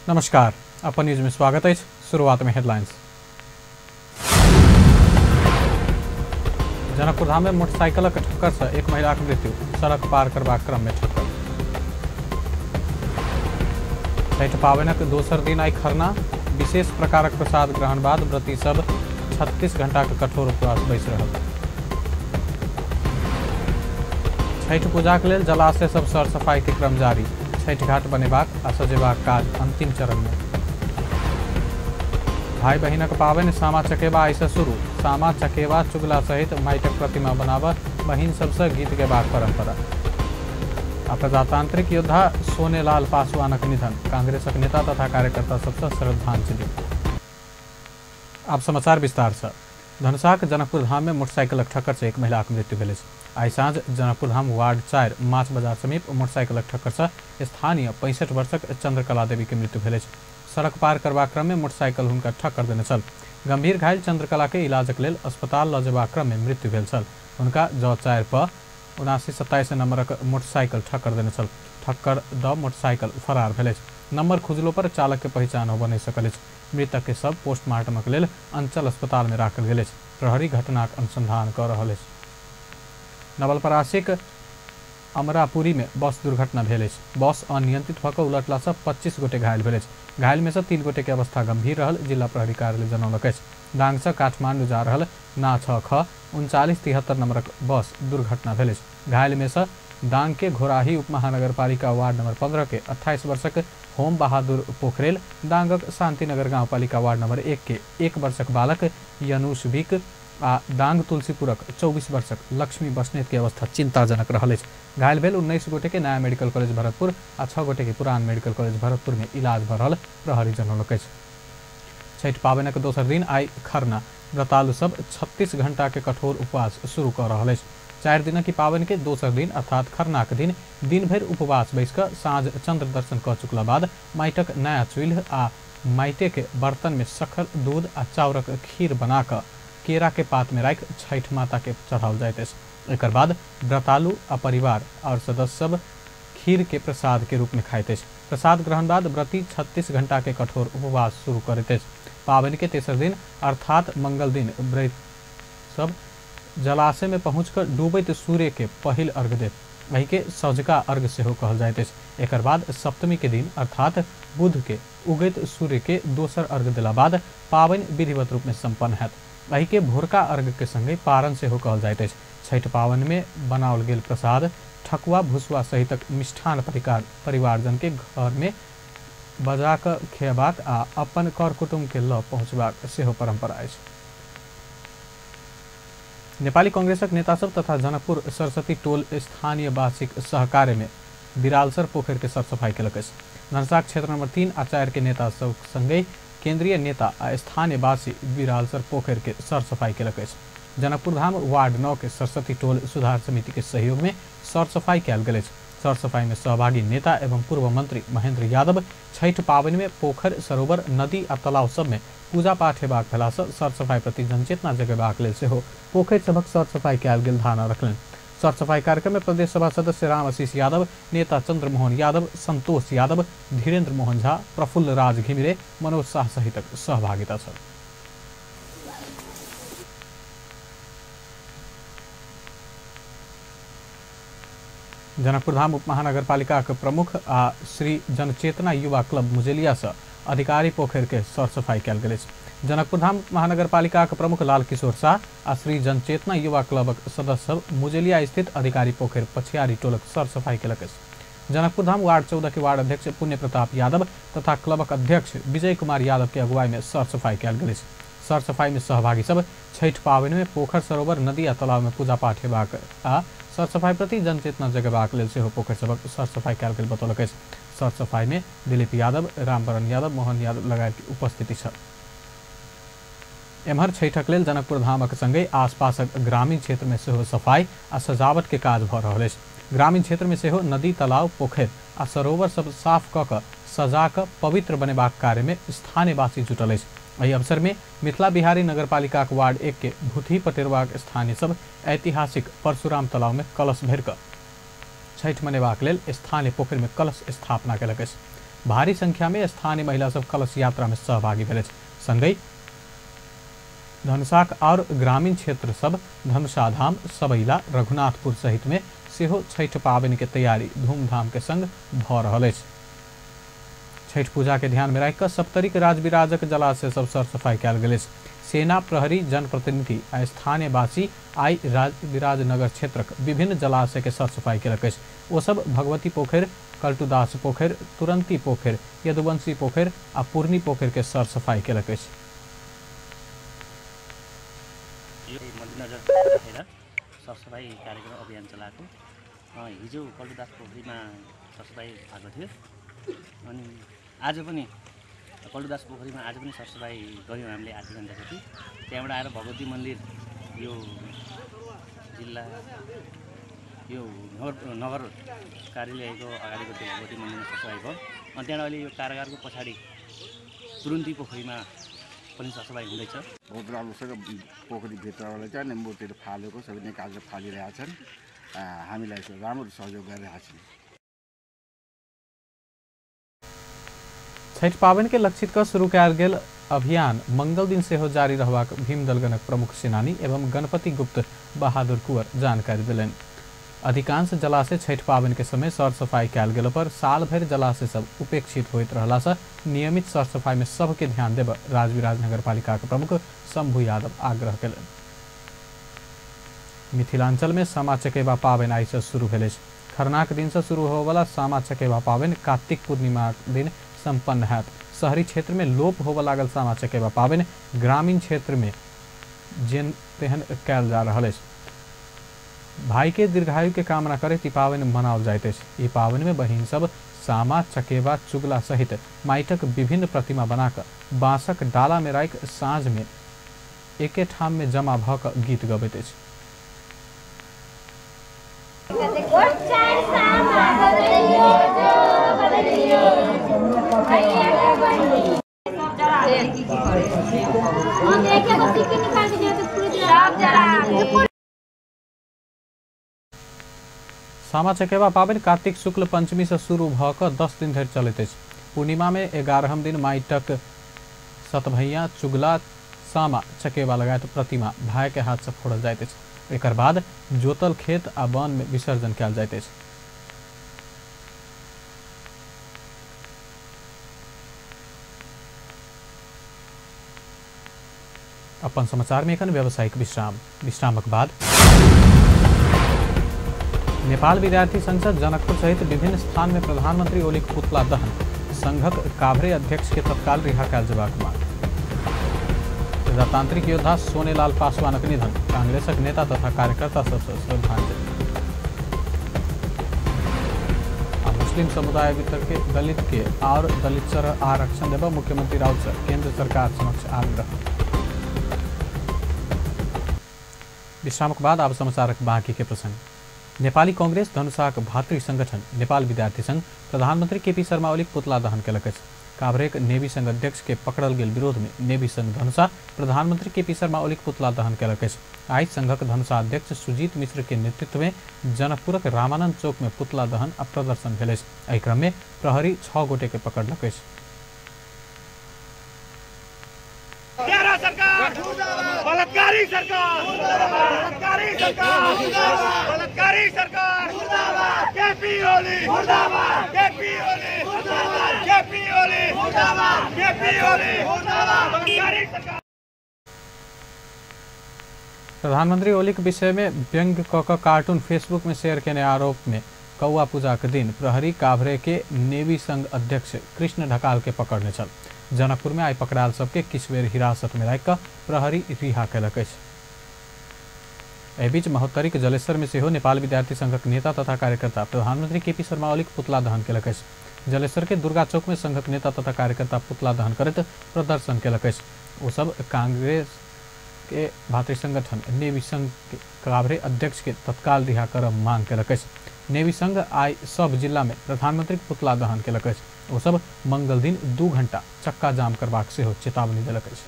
नमस्कार, अपन न्यूज में स्वागत है। शुरुआत में हेडलाइंस। जनकपुरधाम में मोटरसाइकिलक ठक्कर से एक महिला के मृत्यु, सड़क पार करबाक क्रम में ठक्कर। छठि पाबनिक दोसर दिन आई खरना, विशेष प्रकारक प्रसाद ग्रहण बाद व्रती सब 36 घंटा के कठोर उपवास बैस रहल। छठि पूजा के लेल जलाशय सब सर सफाई के क्रम जारी, छठि घाट बनेबाक आ सजेबाक काज अंतिम चरण में। भाई बहिनक पाबनि सामा चकेबा आई से शुरू, सामा चकेबा चुगला सहित माटिक प्रतिमा बनाबऽ बहिन सबसे गीत गेबाक परंपरा। आ प्रजातांत्रिक योद्धा सोनेलाल पासवानक निधन, कांग्रेसक नेता तथा कार्यकर्ता सबसे श्रद्धांजलि। आप समाचार विस्तार से। धनुषाक जनकपुर धाम में मोटरसाइकिलक ठक्कर से एक महिलाक मृत्यु भेल। आइ साँझ जनकपुर धाम वार्ड 4 माछ बाजार समीप मोटरसाइकिलक ठक्कर से स्थानीय 65 वर्षक चंद्रकला देवी के मृत्यु भेल। सड़क पार करबाक क्रम में मोटरसाइकिल हुनका ठक्कर देने छल। गंभीर घायल चंद्रकला के इलाजक लेल अस्पताल लऽ जेबाक क्रम में मृत्यु भेल छल। हुनका ज 4 प 7927 नंबरक मोटरसाइकिल ठक्कर देने छल। ठक्कर the motorcycle फरार भेल। नंबर खुजलो पर चालक के पहचान होबऽ नहि सकल। मृतक के सब पोस्टमार्टमक लेल अंचल अस्पताल में राखल गेल। प्रहरी घटनाक अनुसंधान कऽ रहल अछि। नवलपरासीक अमरापुरी में बस दुर्घटना भेल अछि। बस अनियंत्रित भऽ कऽ उलटला से 25 गोटे घायल भेल अछि। घायल में से 3 गोटे के अवस्था गंभीर रहल जिला प्रहरी कार्यालय जनौलक अछि। दांग से काठमांडू जा रहल ना 6 ख 3973 नंबरक बस दुर्घटना भेल अछि। घायल में से दांग के घोराही उप महानगरपालिका वार्ड नंबर 15 के 28 वर्षक होम बहादुर पोखरेल, दांगक शांतिनगर गांवपालिका वार्ड नंबर 1 के 1 वर्षक बालक यनुष विक आ दांग तुलसीपुरक 24 वर्षक लक्ष्मी बस्नेत के अवस्था चिंताजनक रहल अछि। घायल भेल 19 गोटे के नया मेडिकल कॉलेज भरतपुर आ 6 गोटे के पुरान मेडिकल कॉलेज भरतपुर में इलाज भऽ रहल प्रहरी जनौलक अछि। छठि पाबनिक दोसर दिन आई खरना, व्रतालु सब 36 घंटा के कठोर उपवास शुरू कऽ रहल अछि। 4 दिनक ई पाबनि के दोसर दिन अर्थात खरनाक दिन दिन भरि उपवास बैस कऽ साँझ चंद्र दर्शन कऽ चुकला बाद माटिक नया चूल्ह आ माटे के बर्तन में शक्कर, दूध आ चाउरक खीर बना कऽ केरा के पात में राखि छठि माता के चढ़ाओल जाइत अछि। एकर बाद व्रतालु आ परिवार और सदस्य सब खीर के प्रसाद के रूप में खाइत अछि। प्रसाद ग्रहण बाद व्रती 36 घंटा के कठोर उपवास शुरू करैत अछि। पाबनि के तेसर दिन अर्थात मंगल दिन व्रत सब जलाशय में पहुँच कर डूबैत सूर्य के पहिल अर्घ देत, एहि के सौझका अर्घ सेहो कहल जाइत अछि। एकर बाद सप्तमी के दिन अर्थात बुध के उगैत सूर्य के दोसर अर्घ देला बाद पाबनि विधिवत रूप में सम्पन्न हैत। एहि के भोरका अर्घ के संगे पारन सेहो कहल जाइत अछि। छठि पाबनि में बनाओल गेल प्रसाद ठकुआ भुसुआ सहितक मिष्ठान परिवारजन के घर में बजा कऽ खियेबाक आ अपन कर कुटुम्ब के लऽ पहुँचबाक सेहो परंपरा अछि। नेपाली कांग्रेसक नेता सब तथा जनकपुर सरस्वती टोल स्थानीय वासीक सहकार्य में बिरालसर पोखरि के सरसफाई केलक अछि। धनुषाक क्षेत्र नंबर 3 आ 4 के नेता सब संगे केंद्रीय नेता आ स्थानीय वासी बिरालसर पोखरि के सरसफाई केलक अछि। जनकपुर धाम वार्ड 9 के सरस्वती टोल सुधार समिति के सहयोग में सरसफाई कयल गेल अछि। सरसफाई में सहभागी नेता एवं पूर्व मंत्री महेंद्र यादव छठि पाबनि में पोखरि, सरोवर, नदी आ तालाब सब में पूजा पाठ हेबाक भेला से सरसफाई प्रति जनचेतना जगेबाक लेल सेहो पोखरि सभक सरसफाई कयल गेल धारणा रखलनि। सरसफाई कार्यक्रम में प्रदेश सभा सदस्य राम आशीष यादव, नेता चंद्रमोहन यादव, संतोष यादव, धीरेन्द्र मोहन झा, प्रफुल्ल राज घिमिरे, मनोज शाह सहितक सहभागिता छल। जनकपुरधाम उप महानगरपालिकाक प्रमुख आ श्री जनचेतना युवा क्लब मुजेलिया से अधिकारी पोखरि के सरसफाई कयल गेल अछि। जनकपुरधाम महानगरपालिकाक प्रमुख लाल किशोर शाह आ श्री जनचेतना युवा क्लबक सदस्य सब मुजेलिया स्थित अधिकारी पोखरि पछियारी टोलक सरसफाई केलक अछि। जनकपुरधाम वार्ड 14 के वार्ड अध्यक्ष पुण्य प्रताप यादव तथा क्लबक अध्यक्ष विजय कुमार यादव के अगुवाई में सरसफाई कयल गेल अछि। सरसफाई में सहभागी सब छठि पाबनि में पोखरि, सरोवर, नदी आ तालाब में पूजा पाठ हेबाक आ सरसफाई प्रति जनचेतना जगेबाक लेल सेहो पोखरि सभक सरसफाई कयल गेल बतौलक अछि। सरसफाई में दिलीप यादव, रामवरण यादव, मोहन यादव लगायत के उपस्थिति छल। एम्हर छठिक लेल जनकपुर धामक संगे आसपासक ग्रामीण क्षेत्र में सेहो सफाई आ सजावट के काज भऽ रहल अछि। ग्रामीण क्षेत्र में सेहो नदी, तालाब, पोखरि आ सरोवर सब साफ कऽ कऽ सजा कऽ पवित्र बनेबाक कार्य में स्थानीयवासी जुटल अछि। एहि अवसर में मिथिला बिहारी नगरपालिकाक वार्ड 1 के भूतही पटेरवाक स्थानीय सब ऐतिहासिक परशुराम तालाब में कलश भरि कऽ छठि मनेबाक लेल स्थानीय पोखरि में कलश स्थापना केलक अछि। भारी संख्या में स्थानीय महिला सब कलश यात्रा में सहभागी भेल अछि। संगहि धनुषाक और ग्रामीण क्षेत्र सब धनुषा धाम, सबैला, रघुनाथपुर सहित में सेहो छठि पाबनि के तैयारी धूमधाम के संग भ रहल अछि। छठि पूजा के ध्यान में राखि कऽ सप्तरीक राजविराजक जलाशय सब सरसफाई कयल गेल अछि। सेना, प्रहरी, जनप्रतिनिधि आ स्थानीयवासी आइ राजविराज नगर क्षेत्रक विभिन्न जलाशय के सरसफाई केलक अछि। ओ सब भगवती पोखरि, कल्टुदास पोखरि, तुरंती पोखरि, यदुवंशी पोखरि आ पूर्णी पोखरि के सरसफाई केलक अछि। मध्यनजर राखेर सरसफाई कार्यक्रम अभियान चलाएको। हिजो कल्टुदास पोखरीमा सरसफाई भएको थियो अनि आज पनि कल्टुदास पोखरीमा आज पनि सरसफाई गऱ्यौँ हामीले आधी घन्टा जति। त्यहाँबाट आएर भगवती मन्दिर यो जिल्ला यो नगर कार्यालयको अगाडिको त्यो भगवती मन्दिरमा सरसफाई भयो। अनि त्यहाँबाट अहिले यो कारागारको पछाडि तुरुन्ती पोखरीमा पनि सरसफाई हुँदैछ। बहुत राम्रोसँग पोखरीभित्रबाट चाहिँ मूर्तिहरू फालेको सबै निकालेर फालिरहेका छन्। हामीलाई राम्रो सहयोग गरिरहेका छन्। छठि पाबनि के लक्षित कऽ शुरू कयल गेल अभियान मंगल दिन सेहो जारी रहबाक भीमदलगणक प्रमुख सेनानी एवं गणपति गुप्त बहादुर कुंवर जानकारी देलनि। अधिकांश जलाशय छठि पाबनि के समय सरसफाई कयल गेल पर साल भरि जलाशय सब उपेक्षित होइत रहला सँ नियमित सरसफाई में सबके ध्यान देब राजविराज नगरपालिका के प्रमुख शंभू यादव आग्रह कयलनि। मिथिलांचल में सामा चकेबा पाबनि आइ सँ शुरू भेल अछि। खरनाक दिन सँ शुरू होबयवला सामा चकेबा पाबनि कार्तिक पूर्णिमा दिन संपन्न हैत। शहरी क्षेत्र में लोप होबय लागल सामा चकेबा पाबनि ग्रामीण क्षेत्र में जेन तेहन कयल जा रहल अछि। भाई के दीर्घायु के कामना करैत ई पाबनि मनाओल जाइत अछि। ई पाबनि में बहिन सब सामा चकेबा चुगला सहित माटिक विभिन्न प्रतिमा बनाकऽ बाँसक डाला में राखि साँझ में एके ठाम में जमा भऽ कऽ गीत गबैत अछि। सामा चकेबा पाबनि कार्तिक शुक्ल पंचमी से शुरू भऽ कऽ 10 दिन धरि चलैत अछि। पूर्णिमा में 11म दिन माटिक सतभैया, चुगला, सामा चकेबा लगायत प्रतिमा भाई के हाथ से फोड़ल जाइत अछि। एकर बाद जोतल खेत आ वन में विसर्जन कयल जाइत अछि। अपन समाचार में एखन व्यावसायिक विश्राम। विश्रामक बाद नेपाल विद्यार्थी संसद जनकपुर सहित विभिन्न स्थान में प्रधानमंत्री ओलीक पुतला दहन, संघक काभ्रे अध्यक्ष के तत्काल रिहा कयल जेबाक मांग। प्रजातांत्रिक योद्धा सोनेलाल पासवानक निधन, कांग्रेसक नेता तथा कार्यकर्ता सबसँ श्रद्धांजलि। आ मुस्लिम समुदाय भीतर के दलित के और दलित सर आरक्षण देबा मुख्यमंत्री राउत सर केंद्र सरकार समक्ष आग्रह। विश्रामक बाद आब समाचारक बाकी के प्रसंग। नेपाली कांग्रेस धनुषाक भातृ संगठन नेपाल विद्यार्थी संघ प्रधानमंत्री केपी शर्मा ओलीक पुतला दहन केलक अछि। काभ्रेक नेवी संघ अध्यक्ष के पकड़ल गेल विरोध में नेवी संघ धनुषा प्रधानमंत्री केपी शर्मा ओलीक पुतला दहन केलक अछि। आइ संघक धनुषा अध्यक्ष सुजीत मिश्र के नेतृत्व में जनकपुरक रामानंद चौक में पुतला दहन आ प्रदर्शन भेल अछि। एहि क्रम में प्रहरी 6 गोटे के पकड़लक अछि। बलात्कारी सरकार, बलात्कारी सरकार, बलात्कारी सरकार, मुर्दाबाद। केपी ओली मुर्दाबाद, केपी ओली मुर्दाबाद, केपी ओली मुर्दाबाद, केपी ओली मुर्दाबाद, बलात्कारी सरकार। प्रधानमंत्री ओली के विषय में व्यंग्य क कऽ कार्टून फेसबुक में शेयर केने आरोप में कौआ पूजा के दिन प्रहरी काभ्रे के नेवी संघ अध्यक्ष कृष्ण ढकाल के पकड़ने छल। जनकपुर में आइ पकड़ायल सबके किछु बेर हिरासत में राखि कऽ प्रहरी रिहा केलक अछि। एहि बीच महोत्तरीक जलेश्वर में सेहो नेपाल विद्यार्थी संघक नेता तथा कार्यकर्ता प्रधानमंत्री केपी शर्मा ओलीक पुतला दहन केलक अछि। जलेश्वर के दुर्गा चौक में संघक नेता तथा कार्यकर्ता पुतला दहन करैत प्रदर्शन केलक अछि। ओ सब कांग्रेस के भातृ संगठन नेवी संघ के काभ्रे अध्यक्ष के तत्काल रिहा करब मांग केलक अछि। नेवी संघ आइ सब जिला में प्रधानमंत्री पुतला दहन केलक अछि। ओ सब मंगल दिन 2 घंटा चक्का जाम करबाक सेहो चेतावनी देलक अछि।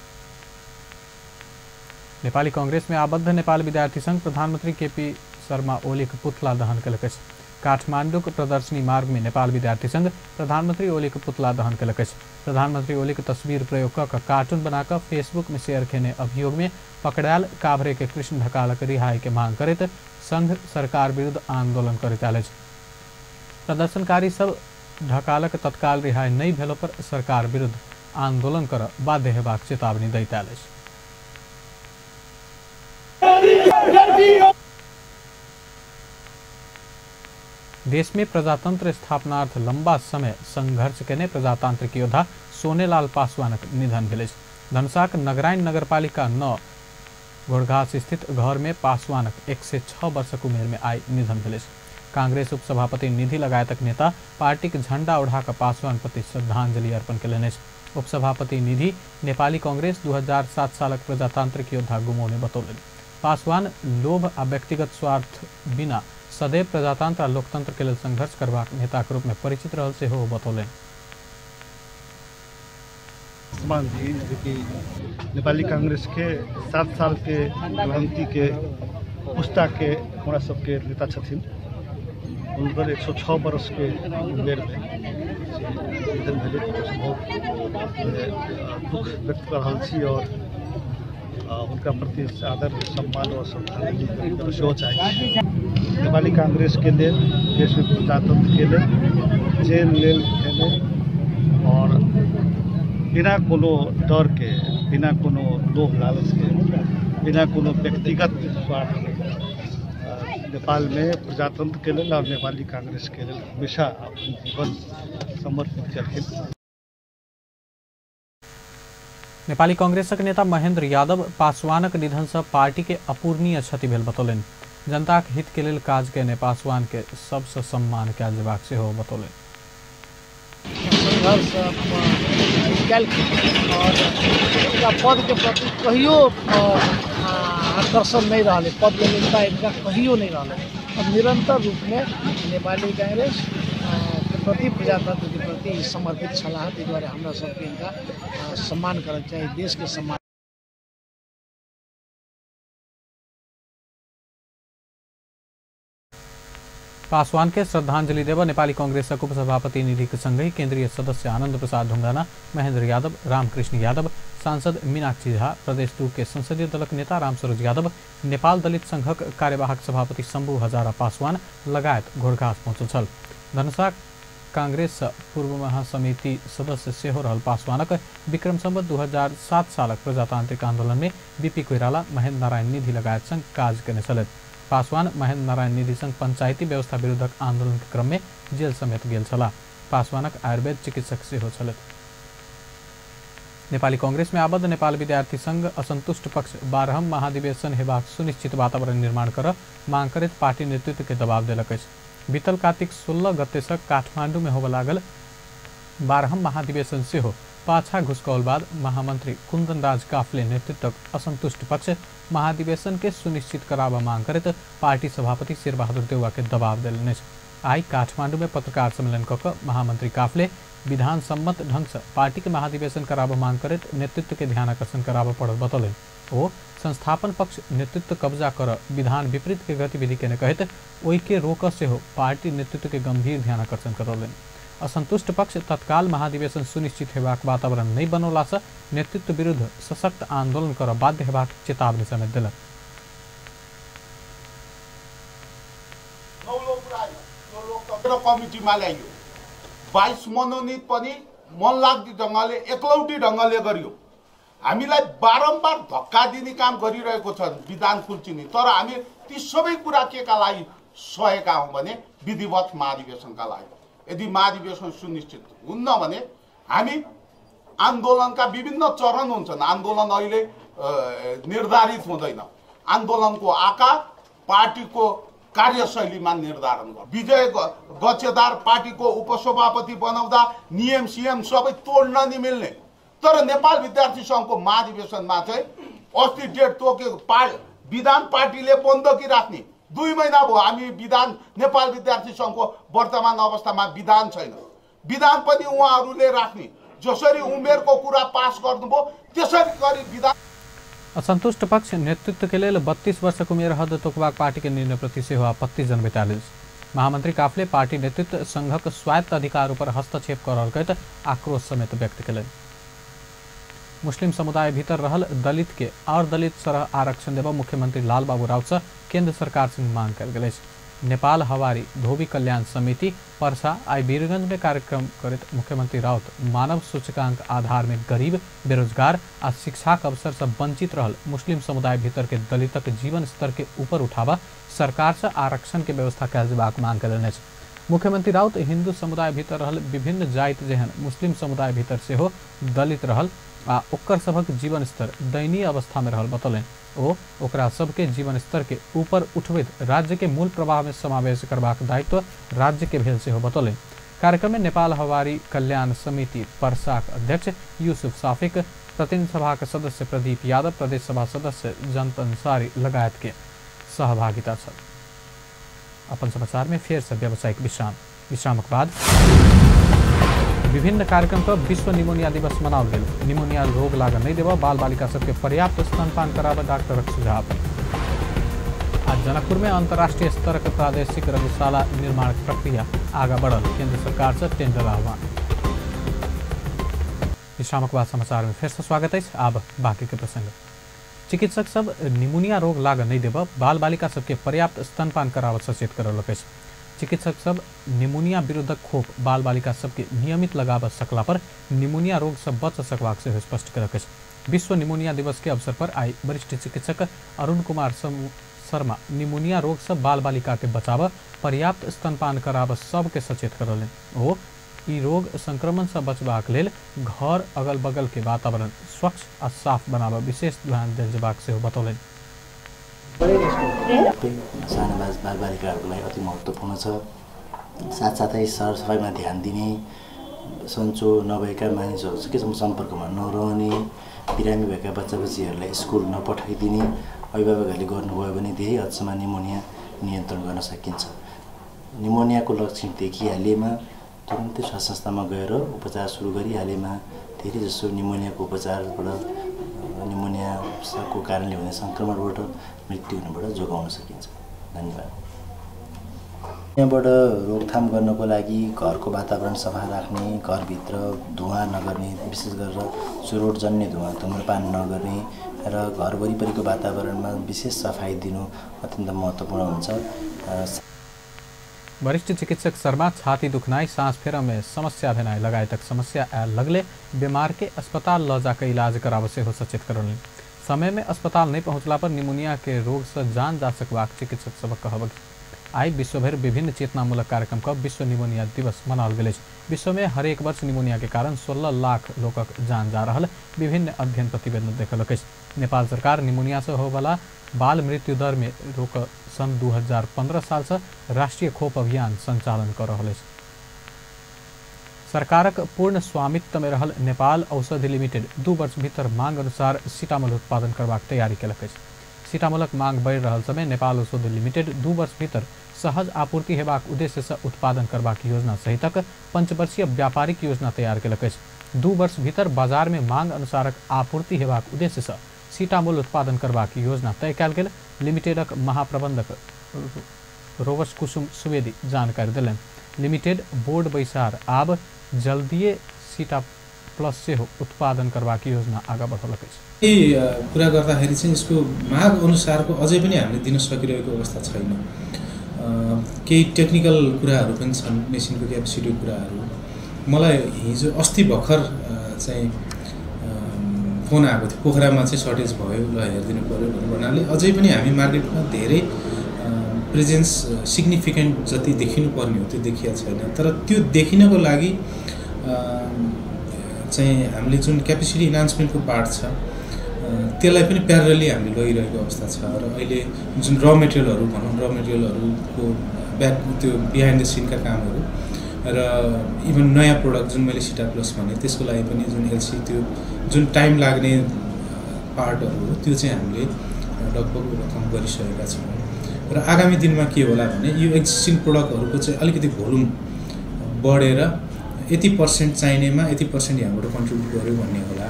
नेपाली कांग्रेस में आबद्ध नेपाल विद्यार्थी संघ प्रधानमंत्री केपी शर्मा ओलीक पुतला दहन केलक अछि। काठमांडूक प्रदर्शनी मार्ग में नेपाल विद्यार्थी संघ प्रधानमंत्री ओलीक पुतला दहन केलक अछि। प्रधानमंत्री ओलीक तस्वीर प्रयोग कऽ कार्टून बनाकऽ फेसबुक में शेयर केने अभियोग में पकड़ायल काभ्रे के कृष्ण ढकालक रिहाई के मांग करैत संघ सरकार विरुद्ध आंदोलन करैत आयल अछि। प्रदर्शनकारी सब ढकालक तत्काल रिहाई नहि भेलो पर सरकार विरुद्ध आंदोलन कर बाध्य हेबाक चेतावनी दैत आयल अछि। देश में प्रजातंत्र स्थापनार्थ लंबा समय संघर्ष केने प्रजातांत्रिक योद्धा सोनेलाल पासवानक निधन भेल अछि। धनुषाक नगराइन नगरपालिका 9 घोड़घास स्थित घर में पासवानक 106 वर्षक उमेर में आइ निधन भेल अछि। कांग्रेस उपसभापति निधि लगायतक नेता पार्टीक झंडा ओढ़ाकऽ पासवान प्रति श्रद्धांजलि अर्पण केलनि अछि। उपसभापति निधि नेपाली कांग्रेस 2007 सालक प्रजातांत्रिक योद्धा गुमौने बतौलनि। पासवान लोभ आ व्यक्तिगत स्वार्थ बिना सदैव प्रजातंत्र आ लोकतंत्र के लेल संघर्ष करबाक नेताक रूप में परिचित रहल सेहो बतौलनि। पासवान जी जो कि नेपाली कांग्रेस के 7 साल के क्रांति के पुस्ता के हमरा सबके नेता छथिन, हुनकर 106 वर्ष के उमेर में निधन भेलै। बहुत दुख व्यक्त कर रहल छी और उनका प्रति आदर सम्मान और श्रद्धांजलि व्यक्त करऽ सेहो चाहै छी। नेपाली कांग्रेस के लेल, देश में प्रजातंत्र के लेल जेल लेल खेने और बिना कोनो डर के, बिना कोनो लोभ लालच के, बिना कोनो व्यक्तिगत स्वार्थ के नेपाल में प्रजातंत्र के लेल और नेपाली कांग्रेस के लेल हमेशा अपन जीवन समर्पित केलखिन। नेपाली कांग्रेसक नेता महेंद्र यादव पासवानक निधन से पार्टी के अपूरणीय क्षति भेल बतौलनि। जनताक हित के लेल काज केने पासवान के सबसँ सम्मान कयल जेबाक सेहो बतौलनि। संघर्ष केलखिन और उनका पद के प्रति कहियो आकर्षण नहीं रहलै, पद के चिंता इनका कहियो नहीं रहलै और निरंतर रूप में नेपाली कांग्रेस के प्रति, प्रजातंत्र के प्रति समर्पित छलाह। ताहि दुआरे हमरा सबके इनका सम्मान करक चाही, देश के सम्मान। पासवान के श्रद्धांजलि देव नेपाली कांग्रेसक उपसभापति निधि के संगहि केंद्रीय सदस्य आनंद प्रसाद ढुंगाना, महेंद्र यादव, रामकृष्ण यादव, सांसद मीनाक्षी झा, प्रदेश 2 के संसदीय दलक नेता रामसरोज यादव, नेपाल दलित संघक कार्यवाहक सभापति शंभू हजारा पासवान लगायत घोड़घास पहुँचल छल। धनुषा कांग्रेस पूर्व महासमिति सदस्य सेहो रहल पासवानक विक्रम संवत 2007 सालक प्रजातांत्रिक आंदोलन में बीपी कोइराला, महेंद्र नारायण निधि लगायत संग काज केने छलथि। पासवान महेंद्र नारायण निधि संग पंचायती व्यवस्था विरुद्धक आंदोलन के क्रम में जेल समेत गेल छलाह। पासवानक आयुर्वेद चिकित्सक सेहो छलथि। नेपाली कांग्रेस में आबद्ध नेपाल विद्यार्थी संघ असंतुष्ट पक्ष 12म महाधिवेशन हेबाक सुनिश्चित वातावरण निर्माण कर मांग करैत पार्टी नेतृत्व के दबाव देलक अछि। बीतल कार्तिक 16 गते से काठमांडू में होबय लागल 12म महाधिवेशन सेहो पाछा घुसकौल बाद महामंत्री कुंदन राज काफले नेतृत्वक असंतुष्ट पक्ष महाधिवेशन के सुनिश्चित कराबऽ मांग करैत पार्टी सभापति शेरबहादुर देउवा के दबाव देलनि अछि। आइ काठमांडू में पत्रकार सम्मेलन कऽ कऽ महामंत्री काफले विधान सम्मत ढंग से पार्टी के महाधिवेशन कराबऽ मांग करैत नेतृत्व के ध्यान आकर्षण कराबऽ पड़ल बतौलनि। ओ संस्थापन पक्ष नेतृत्व कब्जा कर विधान विपरीत के गतिविधि केने कहैत ओहि के रोकऽ सेहो पार्टी नेतृत्व के गंभीर ध्यान आकर्षण करौलनि। असंतुष्ट पक्ष तत्काल महाधिवेशन सुनिश्चित हेबाक वातावरण नहि बनौला से नेतृत्व विरुद्ध सशक्त आंदोलन कर बाध्य हेबाक चेतावनी समेत देलक। कमिटीमा ल्याइयो 22 मनोनित पनि मनलाग्दी ढङ्गले एकलौटी ढङ्गले गरियो। हामीलाई बारम्बार धक्का दिने काम गरिरहेको छ विधान खुल्चिने, तर हामी ती सबै कुरा केका लागि सहेका हौँ भने विधिवत महाधिवेशनका लागि। यदि महाधिवेशन सुनिश्चित हुन्न भने हामी आन्दोलनका विभिन्न चरण हुन्छन्। आन्दोलन अहिले निर्धारित हुँदैन, आन्दोलनको आकार पार्टीको कार्यशैलीमा निर्धारण गर्छ। विजय गच्छेदार पार्टीको उपसभापति बनाउँदा नियम सियम सबै तोड्न नि मिल्ने, तर नेपाल विद्यार्थी सङ्घको महाधिवेशनमा चाहिँ अस्ति डेट तोकेको विधान पार्टीले बन्दकी राख्ने 2 महिना भयो। हामी विधान नेपाल विद्यार्थी सङ्घको वर्तमान अवस्थामा विधान छैन, विधान पनि उहाँहरूले राख्ने। जसरी उमेरको कुरा पास गर्नुभयो त्यसरी गरी विधान। असंतुष्ट पक्ष नेतृत्व के लेल 32 वर्षक उमेर हद तोकबाक पार्टी के निर्णय प्रति सेहो आपत्ति जनबैत आयल अछि। महामंत्री काफले पार्टी नेतृत्व संघक स्वायत्त अधिकार पर हस्तक्षेप कर रहल कहैत आक्रोश समेत व्यक्त केलनि। मुस्लिम समुदाय भीतर रहल दलित के और दलित सरह आरक्षण देबऽ मुख्यमंत्री लालबाबू राउत से केंद्र सरकार से मांग कयल गेल अछि। नेपाल हवारी धोबी कल्याण समिति परसा आई वीरगंज में कार्यक्रम करैत मुख्यमंत्री राउत मानव सूचकांक आधार में गरीब, बेरोजगार आ शिक्षाक अवसर से वंचित रहल मुस्लिम समुदाय भीतर के दलितक जीवन स्तर के ऊपर उठाबऽ सरकार से आरक्षण के व्यवस्था कयल जेबाक मांग कयलनि अछि। मुख्यमंत्री राउत हिंदू समुदाय भीतर रहल विभिन्न जाति जेहन मुस्लिम समुदाय भीतर सेहो दलित रहल आ ओकर सभक जीवन स्तर दयनीय अवस्था में रहल बतौलनि। ओ ओकरा सबके जीवन स्तर के ऊपर उठबैत राज्य के मूल प्रवाह में समावेश करबाक दायित्व राज्य के भेल सेहो बतौलनि। कार्यक्रम में नेपाल हवारी कल्याण समिति परसाक अध्यक्ष यूसुफ साफिक, प्रतिनिधि सभाक सदस्य प्रदीप यादव, प्रदेश सभा सदस्य जंत अंसारी लगायत के सहभागिता छल। अपन समाचार में फेर से व्यावसायिक विश्राम। विश्रामक बाद विभिन्न कार्यक्रम पर विश्व निमोनिया दिवस मनाओल गेल। निमोनिया रोग लागल नहीं देबऽ, बाल बालिका सबके पर्याप्त स्तनपान कराबऽ डॉक्टरक सुझाव। आज जनकपुर में अंतर्राष्ट्रीय स्तर के प्रादेशिक रंगशाला निर्माण प्रक्रिया आगा बढ़ल, केंद्र सरकार से टेंडर आह्वान। विश्रामक बाद समाचार में फिर से स्वागत है। आब बाकी के प्रसंग। चिकित्सक सब निमोनिया रोग लागल नहीं देबऽ, बाल बालिका सबके पर्याप्त स्तनपान कराबऽ सचेत करलक अछि। चिकित्सक सब निमोनिया विरुद्धक खोप बाल बालिका सबके नियमित लगाबऽ सकला पर निमोनिया रोग से बच सकबाक सेहो स्पष्ट केलक अछि। विश्व निमोनिया दिवस के अवसर पर आई वरिष्ठ चिकित्सक अरुण कुमार शर्मा निमोनिया रोग से बाल बालिका के बचाबऽ, पर्याप्त स्तनपान कराबऽ सबके सचेत करलनि। ओ ई रोग संक्रमण से बचबाक लेल घर अगल बगल के वातावरण स्वच्छ आ साफ बनाबऽ विशेष ध्यान देल जेबाक सेहो बतौलनि। साना बालबालिकाहरूको लागि अति महत्त्वपूर्ण छ। साथसाथै सरसफाइमा ध्यान दिने, सन्चो नभएका मानिसहरूसँग सम्पर्कमा नरहने, बिरामी भएका बच्चा बच्चीहरूलाई स्कुल नपठाइदिने अभिभावकहरूले गर्नुभयो भने धेरै हदसम्म निमोनिया नियन्त्रण गर्न सकिन्छ। निमोनियाको लक्षण देखिहालेमा तुरन्तै स्वास्थ्य संस्थामा गएर उपचार सुरु गरिहालेमा धेरैजसो निमोनियाको उपचारबाट, निमोनियाको कारणले हुने सङ्क्रमणबाट मृत्यु हुनुबाट जोगाउन सकिन्छ। धन्यवाद। यहाँबाट रोकथाम गर्नको लागि घरको वातावरण सफा राख्ने, घरभित्र धुवाँ नगर्ने, विशेष गरेर चुरोटजन्य धुवाँ धुम्रपान नगर्ने र घर वरिपरिको वातावरणमा विशेष सफाई दिनु अत्यन्त महत्त्वपूर्ण हुन्छ। वरिष्ठ चिकित्सक शर्मा छाती दुखनाई, सांस फेर में समस्या भेनाई लगायतक समस्या आयल लगले बीमार के अस्पताल ल जाकर इलाज कराबऽ सेहो सचेत करलनि। समय में अस्पताल नहीं पहुँचला पर निमोनिया के रोग से जान जा सकबाक चिकित्सक सबक कहब। आई विश्वभरि विभिन्न चेतनामूलक कार्यक्रम का विश्व निमोनिया दिवस मनाओल गेल अछि। विश्व में हरेक वर्ष निमोनिया के कारण 16 लाख लोकक जान जा रहल विभिन्न अध्ययन प्रतिवेदन देखलक अछि। नेपाल सरकार निमोनिया से होबला बाल मृत्यु दर में रोक सन् 2015 साल से राष्ट्रीय खोप अभियान संचालन कर रहल अछि। सरकारक पूर्ण स्वामित्व में रहल नेपाल औषधि लिमिटेड 2 वर्ष भीतर मांग अनुसार सीतामूल उत्पादन करबाक तैयारी केलक अछि। सीतामूलक मांग बढ़ि रहल समय नेपाल औषधि लिमिटेड 2 वर्ष भीतर सहज आपूर्ति हेबाक उद्देश्य से उत्पादन करबाक योजना सहितक पंचवर्षीय व्यापारिक योजना तैयार केलक अछि। 2 वर्ष भीतर बाजार में मांग अनुसारक आपूर्ति हेबाक उद्देश्य से सीतामूल उत्पादन करबाक योजना तय कयल गेल लिमिटेडक महाप्रबंधक रोवस कुसुम सुवेदी जानकारी देलनि। लिमिटेड बोर्ड बैसार आब जल्दिए सीता प्लस सेहो उत्पादन करबाक योजना आगा बढ़ौलक अछि। यही कुरा गर्दाखेरि चाहिँ यसको माग अनुसारको अझै पनि हामीले दिन सकिरहेको अवस्था छैन। केही टेक्निकल कुराहरू पनि छन्, मेसिनको क्यापेसिटीको कुराहरू। मलाई हिजो अस्ति भर्खर चाहिँ फोन आएको थियो, पोखरामा चाहिँ सर्टेज भयो, ल हेरिदिनु पऱ्यो भनेर भन्नाले अझै पनि हामी मार्केटमा धेरै प्रेजेन्स सिग्निफिकेन्ट जति देखिनुपर्ने हो त्यो देखिएको छैन। तर त्यो देखिनको लागि चाहिँ हामीले जुन क्यापेसिटी इन्हान्समेन्टको पार्ट छ त्यसलाई पनि प्यारलली हामीले लगिरहेको अवस्था छ। र अहिले जुन र मेटेरियलहरू भनौँ, र मेटेरियलहरूको ब्याक त्यो बिहाइन्ड the सिनका कामहरू र इभन नयाँ प्रोडक्ट जुन मैले सिटा प्लस भने त्यसको लागि पनि जुन एलसी त्यो जुन टाइम लाग्ने पार्टहरू हो त्यो चाहिँ हामीले लगभग ओभरकम गरिसकेका छौँ। र आगामी दिनमा के होला भने यो एक्जिस्टिङ प्रोडक्टहरूको चाहिँ अलिकति भोल्युम बढेर यति पर्सेन्ट चाहिनेमा यति पर्सेन्ट यहाँबाट कन्ट्रिब्युट गर्यो भन्ने होला।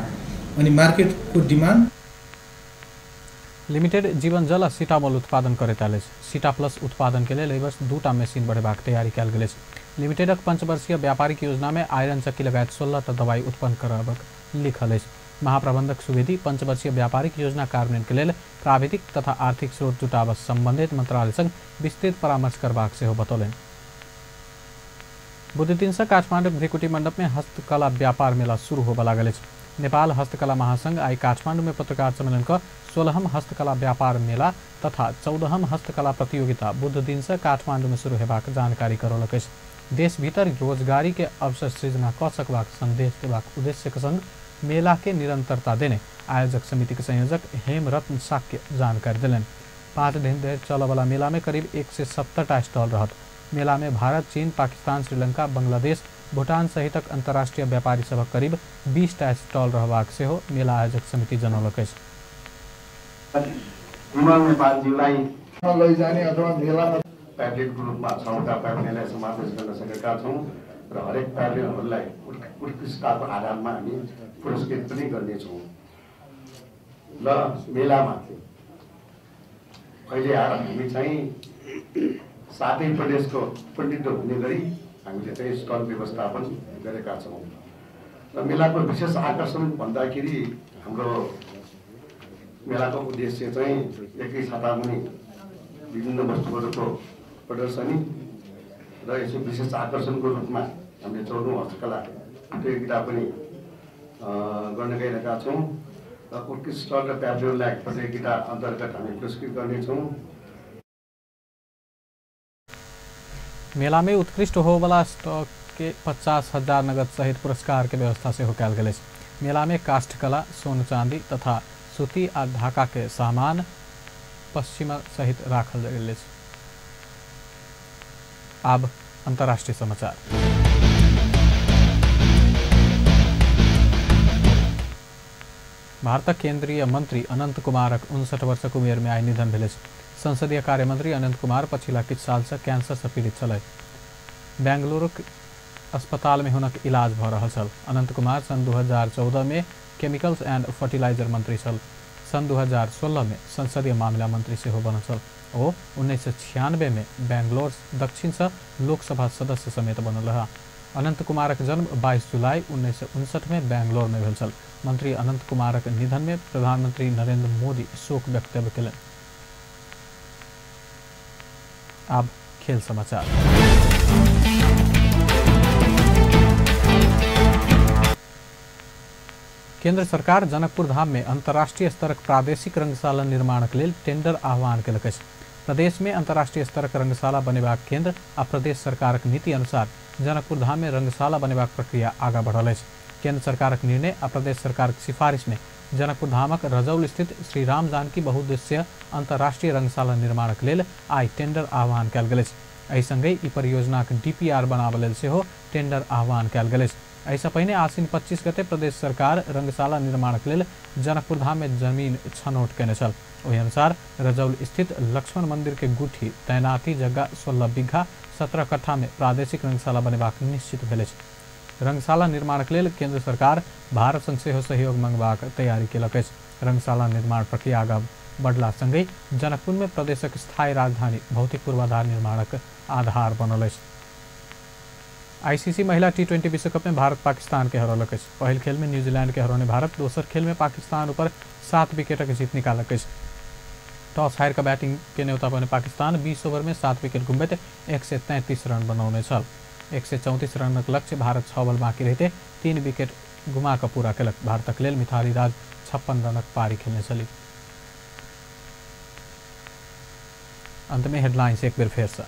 अनि मार्केटको डिमान्ड। लिमिटेड जीवन जल आ सीतामोल उत्पादन करैत आयल अछि। सीता प्लस उत्पादन के लेल एहि वर्ष 2टा मशीन बढ़ेबाक तैयारी कयल गेल अछि। लिमिटेडक पंचवर्षीय व्यापारिक योजना में आयरन चक्की लगायत 16टा दवाई उत्पन्न करबाक लिखल अछि। महाप्रबंधक सुवेदी पंचवर्षीय व्यापारिक योजना कार्यान्वयन के लेल प्राविधिक तथा आर्थिक स्रोत जुटाबऽ संबंधित मंत्रालय संग विस्तृत परामर्श करबाक सेहो बतौलनि। बुधदिन से काठमांडू भ्रिकुटी मंडप में हस्तकला व्यापार मेला शुरू होबऽ लागल अछि। नेपाल हस्तकला महासंघ आई काठमांडू में पत्रकार सम्मेलन क 16हम हस्तकला व्यापार मेला तथा 14हम हस्तकला प्रतियोगिता बुध दिन से काठमांडू में शुरू हेबाक जानकारी करौलक अछि। देश भीतर रोजगारी के अवसर सृजना क सकबाक संदेश देबाक उद्देश्य के संग मेला के निरंतरता देने आयोजक समिति के संयोजक हेमरत्न साक्य जानकारी देलनि। 5 दिन धरि चलऽवला मेला में करीब 170टा स्टॉल रहत। मेला में भारत, चीन, पाकिस्तान, श्रीलंका, बांग्लादेश, भूटान सहितक अंतर्राष्ट्रीय व्यापारी सभक करीब 20टा स्टॉल रहबाक सेहो मेला आयोजक समिति जनौलक अछि। लैजाने अथवा मेलामा प्याभलियनको रूपमा 6वटा प्याभलियनलाई समावेश गर्न सकेका छौँ र हरेक प्याभलियनहरूलाई उत्कृष्टताको आधारमा हामी पुरस्कृत पनि गर्नेछौँ। र मेलामा अहिले आएर हामी चाहिँ 7 प्रदेशको प्रतिनिधित्व हुने गरी हामीले चाहिँ स्टल व्यवस्थापन गरेका छौँ। र मेलाको विशेष आकर्षण भन्दाखेरि हाम्रो मेलाको उद्देश्य चाहिँ एकै छातामुनि विभिन्न वस्तुहरूको प्रदर्शनी र यसो विशेष आकर्षणको रूपमा हामीले 14औं हस्तकला प्रतियोगिता पनि गर्न गइरहेका छौँ र उत्कृष्ट स्टल र प्याभलियनलाई प्रतियोगिता अन्तर्गत हामी पुरस्कृत गर्नेछौँ। मेला में उत्कृष्ट होवला स्टॉक के 50,000 नगद सहित पुरस्कार के व्यवस्था सेहो कयल गेल अछि। मेला में काष्ठकला, सोन चांदी तथा सूती आ ढाका के सामान पश्चिमा सहित राखल गेल अछि। अब अंतर्राष्ट्रीय समाचार। भारतक केंद्रीय मंत्री अनंत कुमारक 59 वर्षक उमेर में आइ निधन भेल अछि। संसदीय कार्य मंत्री अनंत कुमार पछिला किछु साल से कैंसर से पीड़ित छलथि। बेंगलुरुक अस्पताल में हुनक इलाज भऽ रहल छल। अनंत कुमार सन 2014 में केमिकल्स एंड फर्टिलाइजर मंत्री छल। सन 2016 में संसदीय मामला मंत्री सेहो बनल छल। ओ 1996 में बेंगलोर दक्षिण से लोकसभा सदस्य समेत बनल रहा। अनंत कुमारक जन्म 22 जुलाई 1959 में बेंगलोर में भेल छल। मंत्री अनंत कुमारक निधन में प्रधानमंत्री नरेंद्र मोदी शोक व्यक्तव्य कयलनि। अब खेल समाचार। केंद्र सरकार जनकपुर धाम में अंतर्राष्ट्रीय स्तरक प्रादेशिक रंगशाला निर्माणक लेल टेंडर आह्वान केलक अछि। प्रदेश में अंतर्राष्ट्रीय स्तरक रंगशाला बनेबाक केंद्र आ प्रदेश सरकारक नीति अनुसार जनकपुर धाम में रंगशाला बनेबाक प्रक्रिया आगाँ बढ़ल अछि। केंद्र सरकारक निर्णय आ प्रदेश सरकारक सिफारिश में जनकपुर धामक रजौल स्थित श्री राम जानकी बहुउद्देशीय अंतर्राष्ट्रीय रंगशाला निर्माणक लेल आइ टेंडर आह्वान कयल गेल अछि। एहि संगहि ई परियोजनाक डीपीआर बनाबऽ लेल सेहो टेंडर आह्वान कयल गेल अछि। एहिसँ पहिने आश्विन 25 गते प्रदेश सरकार रंगशाला निर्माणक लेल जनकपुर धाम में जमीन छनौट केने छल। ओहि अनुसार रजौल स्थित लक्ष्मण मंदिर के गुठी तैनाती जगह 16 बीघा 17 कट्ठा में प्रादेशिक रंगशाला बनेबाक निश्चित भेल अछि। रंगशाला निर्माणक लेल केंद्र सरकार भारत संग सेहो सहयोग मंगबाक तैयारी केलक अछि। रंगशाला निर्माण प्रक्रिया आगाँ बढ़ला संगहि जनकपुर में प्रदेशक स्थायी राजधानी भौतिक पूर्वाधार निर्माणक आधार बनल अछि। आईसीसी महिला टी20 विश्वकप में भारत पाकिस्तान के हरौलक अछि। पहिल खेल में न्यूजीलैंड के हरौने भारत दोसर खेल में पाकिस्तान ऊपर 7 विकेटक जीत निकालक अछि। टॉस हारि कऽ बैटिंग के न्योता बने पाकिस्तान 20 ओवर में 7 विकेट गुमबैत 133 रन बनौने छल। 134 रनक लक्ष्य भारत 6 बॉल बाकी रहिते 3 विकेट गुमा कऽ पूरा केलक। भारतक लेल मिथाली राज 56 रनक पारी खेलने छली। अंत में हेडलाइंस एक बेर फेर से।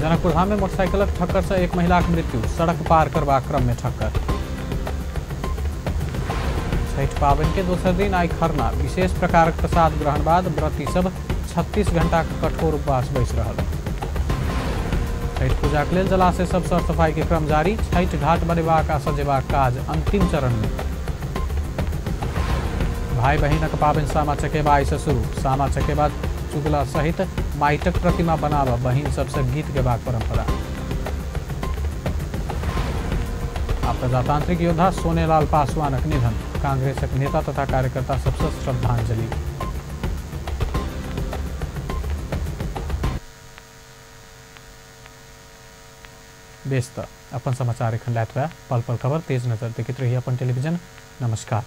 जनकपुर धाम में मोटरसाइकिलक ठक्कर से एक महिलाक मृत्यु, सड़क पार करबाक क्रम में ठक्कर। छठि पाबनि के दोसर दिन आइ खरना, विशेष प्रकारक प्रसाद ग्रहण बाद व्रती सब 36 घंटा के कठोर उपवास बैस रहल। छठि पूजा के लेल जलाशय सब सर सफाई के क्रम जारी, छठि घाट बनेबाक आ सजेबाक काज अंतिम चरण में। भाई बहिनक पाबनि सामा चकेबा आइ से शुरू, सामा चकेबा चुगला सहित माइटक प्रतिमा बनाबऽ बहिन सबसँ गीत गेबाक परंपरा। आ प्रजातांत्रिक योद्धा सोनेलाल पासवानक निधन। कांग्रेसक नेता तथा कार्यकर्ता सबसँ श्रद्धांजलि। बेस त अपन समाचार एखन लैत पल पल खबर तेज नजर देखैत रही अपन टेलीविजन। नमस्कार।